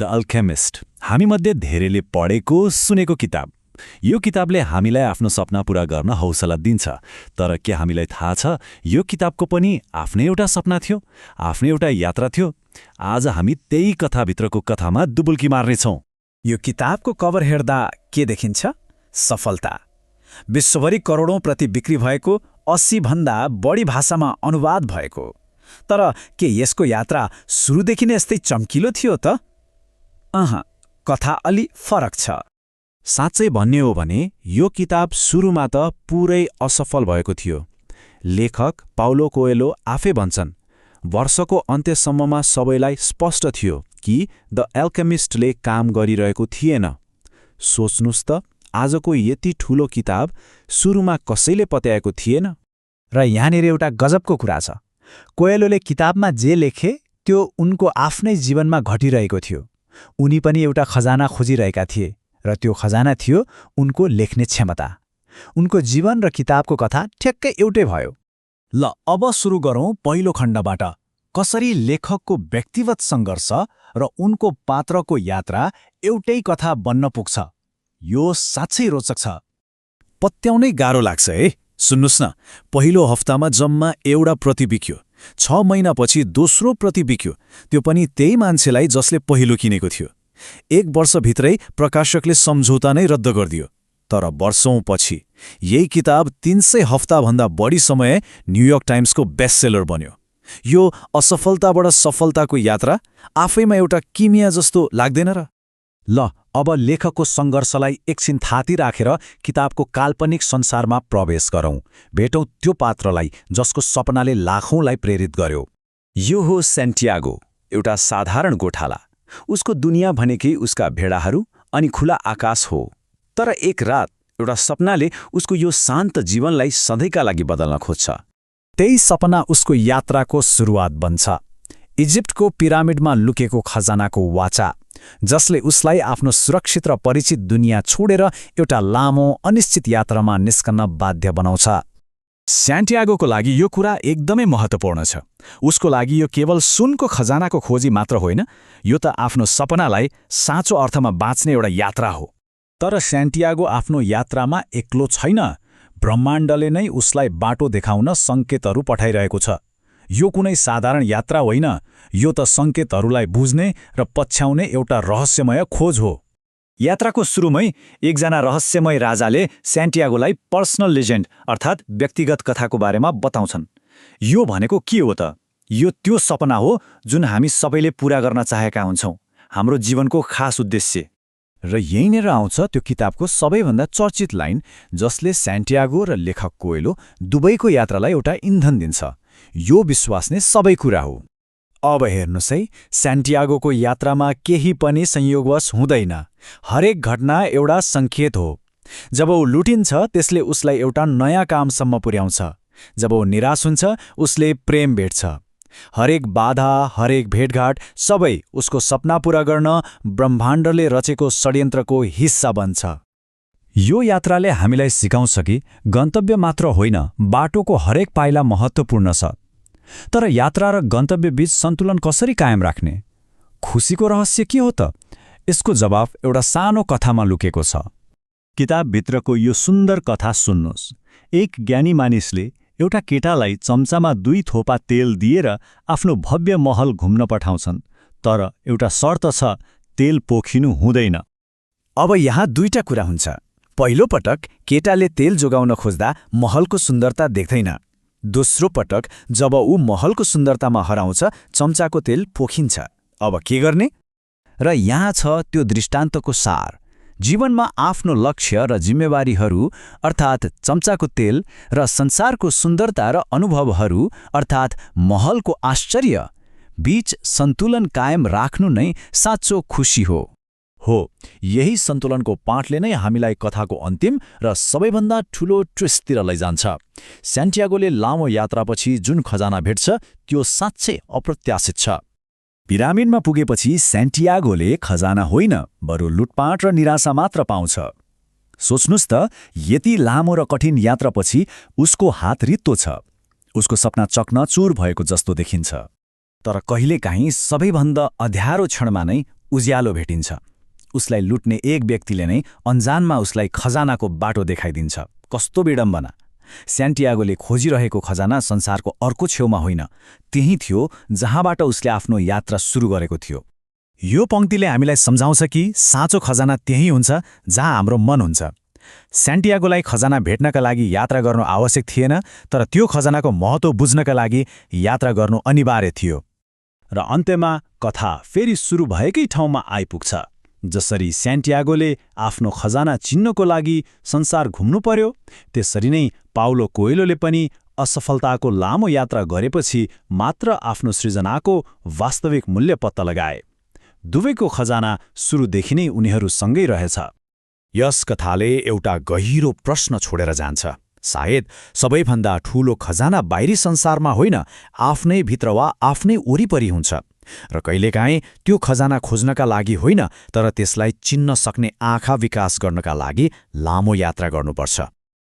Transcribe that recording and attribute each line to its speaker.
Speaker 1: The alchemist हामीमध्ये धेरैले पढेको सुनेको किताब। यो किताबले हामीलाई आफ्नो सपना पूरा गर्न हौसला दिन्छ। तर के हामीलाई थाहा छ यो किताबको पनि आफ्नै एउटा सपना थियो, आफ्नै एउटा यात्रा थियो? आज हामी त्यही कथाभित्रको कथामा डुबुल्की मार्नेछौँ।
Speaker 2: यो किताबको कभर हेर्दा के देखिन्छ? सफलता। विश्वभरि करोडौं प्रति बिक्री भएको, 80 भन्दा बढी भाषामा अनुवाद भएको। तर के यसको यात्रा सुरुदेखि नै यस्तै चम्किलो थियो त? कथा अलि फरक छ।
Speaker 3: साँच्चै भन्ने हो भने यो किताब सुरुमा त पुरै असफल भएको थियो। लेखक पाउलो कोएल्हो आफै भन्छन्, वर्षको अन्त्यसम्ममा सबैलाई स्पष्ट थियो कि द एल्केमिस्टले काम गरिरहेको थिएन। सोच्नुस् त, आजको यति ठूलो किताब सुरुमा कसैले पत्याएको थिएन।
Speaker 2: र यहाँनिर एउटा गजबको कुरा छ। कोएल्होले किताबमा जे लेखे त्यो उनको आफ्नै जीवनमा घटिरहेको थियो। उनी पनि एउटा खजाना खोजिरहेका थिए र त्यो खजाना थियो उनको लेख्ने क्षमता। उनको जीवन र किताबको कथा ठ्याक्कै एउटै भयो। ल अब सुरु गरौँ पहिलो खण्डबाट। कसरी लेखकको व्यक्तिगत सङ्घर्ष र उनको पात्रको यात्रा एउटै कथा बन्न पुग्छ। यो साँच्चै रोचक छ।
Speaker 1: पत्याउनै गाह्रो लाग्छ है। सुन्नुस् न, पहिलो हप्तामा जम्मा एउटा प्रति बिक्यो। 6 महिनापछि दोस्रो प्रति बिक्यो, त्यो पनि त्यही मान्छेलाई जसले पहिलो किनेको थियो। 1 वर्षभित्रै प्रकाशकले सम्झौता नै रद्द गरिदियो। तर वर्षौंपछि यही किताब 300 हप्ताभन्दा बढी समय न्युयोर्क टाइम्सको बेस्टसेलर बन्यो। यो असफलताबाट सफलताको यात्रा आफैमा एउटा किमिया जस्तो लाग्दैन र?
Speaker 2: ल अब लेखकको सङ्घर्षलाई एकछिन थाती राखेर किताबको काल्पनिक संसारमा प्रवेश गरौँ। भेटौँ त्यो पात्रलाई जसको सपनाले लाखौंलाई प्रेरित गर्यो।
Speaker 1: यो हो सेन्टियागो, एउटा साधारण गोठाला। उसको दुनियाँ भनेकै उसका भेडाहरू अनि खुला आकाश हो। तर एक रात एउटा सपनाले उसको यो शान्त जीवनलाई सधैँका लागि बदल्न खोज्छ।
Speaker 2: त्यही सपना उसको यात्राको सुरुवात बन्छ। इजिप्टको पिरामिडमा लुकेको खजानाको वाचा, जसले उसलाई आफ्नो सुरक्षित र परिचित दुनियाँ छोडेर एउटा लामो अनिश्चित यात्रामा निस्कन बाध्य बनाउँछ।
Speaker 3: स्यान्टियागोको लागि यो कुरा एकदमै महत्त्वपूर्ण छ। उसको लागि यो केवल सुनको खजानाको खोजी मात्र होइन, यो त आफ्नो सपनालाई साँचो अर्थमा बाँच्ने एउटा यात्रा हो।
Speaker 2: तर स्यान्टियागो आफ्नो यात्रामा एक्लो छैन। ब्रह्माण्डले नै उसलाई बाटो देखाउन सङ्केतहरू पठाइरहेको छ। यो कुनै साधारण यात्रा होइन, यो त सङ्केतहरूलाई बुझ्ने र पछ्याउने एउटा रहस्यमय खोज हो।
Speaker 4: यात्राको सुरुमै एकजना रहस्यमय राजाले स्यान्टियागोलाई पर्सनल लेजेन्ड अर्थात् व्यक्तिगत कथाको बारेमा बताउँछन्। यो भनेको के हो त? यो त्यो सपना हो जुन हामी सबैले पूरा गर्न चाहेका हुन्छौँ, हाम्रो जीवनको खास उद्देश्य।
Speaker 2: र यहीँनिर आउँछ त्यो किताबको सबैभन्दा चर्चित लाइन, जसले स्यान्टियागो र लेखक कोएल्हो दुवैको यात्रालाई एउटा इन्धन दिन्छ। यो विश्वास नै सबै कुरा हो। अब हेर्नुहोस् है, स्यान्टियागोको यात्रामा केही पनि संयोगवश हुँदैन। हरेक घटना एउटा सङ्केत हो। जब ऊ लुटिन्छ, त्यसले उसलाई एउटा नयाँ कामसम्म पुर्याउँछ। जब ऊ निराश हुन्छ, उसले प्रेम भेट्छ। हरेक बाधा, हरेक भेटघाट सबै उसको सपना पूरा गर्न ब्रह्माण्डले रचेको षड्यन्त्रको हिस्सा बन्छ। यो यात्राले हामीलाई सिकाउँछ कि गन्तव्य मात्र होइन, बाटोको हरेक पाइला महत्त्वपूर्ण छ। तर यात्रा र गन्तव्यबीच सन्तुलन कसरी कायम राख्ने? खुसीको रहस्य के हो त? यसको जवाफ एउटा सानो कथामा लुकेको छ।
Speaker 1: किताबभित्रको यो सुन्दर कथा सुन्नुहोस्। एक ज्ञानी मानिसले एउटा केटालाई चम्चामा 2 थोपा तेल दिएर आफ्नो भव्य महल घुम्न पठाउँछन्। तर एउटा शर्त छ, तेल पोखिनु हुँदैन।
Speaker 2: अब यहाँ दुईटा कुरा हुन्छ। पहिलो पटक केटाले तेल जोगाउन खोज्दा महलको सुन्दरता देख्दैन। दोस्रो पटक जब ऊ महलको सुन्दरतामा हराउँछ, चम्चाको तेल पोखिन्छ। अब के गर्ने? र यहाँ छ त्यो दृष्टान्तको सार। जीवनमा आफ्नो लक्ष्य र जिम्मेवारीहरू अर्थात् चम्चाको तेल र संसारको सुन्दरता र अनुभवहरू अर्थात् महलको आश्चर्य बीच सन्तुलन कायम राख्नु नै साँचो खुसी हो। यही सन्तुलनको पाठले नै हामीलाई कथाको अन्तिम र सबैभन्दा ठूलो ट्विस्टतिर लैजान्छ। स्यान्टियागोले लामो यात्रापछि जुन खजाना भेट्छ, त्यो साँच्चै अप्रत्याशित छ।
Speaker 1: पिरामिडमा पुगेपछि स्यान्टियागोले खजाना होइन, बरु लुटपाट र निराशा मात्र पाउँछ। सोच्नुस् त, यति लामो र कठिन यात्रापछि उसको हात रित्तो छ। उसको सपना चकनाचुर भएको जस्तो देखिन्छ।
Speaker 2: तर कहिलेकाहीँ सबैभन्दा अँध्यारो क्षणमा नै उज्यालो भेटिन्छ। उसलाई लुट्ने एक व्यक्तिले नै अन्जानमा उसलाई खजानाको बाटो देखाइदिन्छ। कस्तो विडम्बना! स्यान्टियागोले खोजिरहेको खजाना संसारको अर्को छेउमा होइन, त्यही थियो जहाँबाट उसले आफ्नो यात्रा सुरु गरेको थियो।
Speaker 1: यो पंक्तिले हामीलाई सम्झाउँछ कि साँचो खजाना त्यही हुन्छ जहाँ हाम्रो मन हुन्छ। स्यान्टियागोलाई खजाना भेट्नका लागि यात्रा गर्नु आवश्यक थिएन, तर त्यो खजानाको महत्त्व बुझ्नका लागि यात्रा गर्नु अनिवार्य थियो।
Speaker 3: र अन्त्यमा कथा फेरि सुरु भएकै ठाउँमा आइपुग्छ। जसरी स्यान्टियागोले आफ्नो खजाना चिन्नको लागि संसार घुम्नु पर्यो, त्यसरी नै पाउलो कोएलोले पनि असफलताको लामो यात्रा गरेपछि मात्र आफ्नो सृजनाको वास्तविक मूल्य पत्ता लगाए। दुवैको खजाना सुरुदेखि नै उनीहरूसँगै रहेछ।
Speaker 1: यस कथाले एउटा गहिरो प्रश्न छोडेर जान्छ। सायद सबैभन्दा ठूलो खजाना बाहिरी संसारमा होइन, आफ्नै भित्र वा आफ्नै वरिपरि हुन्छ। र कहिलेकाहीँ त्यो खजाना खोज्नका लागि होइन, तर त्यसलाई चिन्न सक्ने आँखा विकास गर्नका लागि लामो यात्रा गर्नुपर्छ।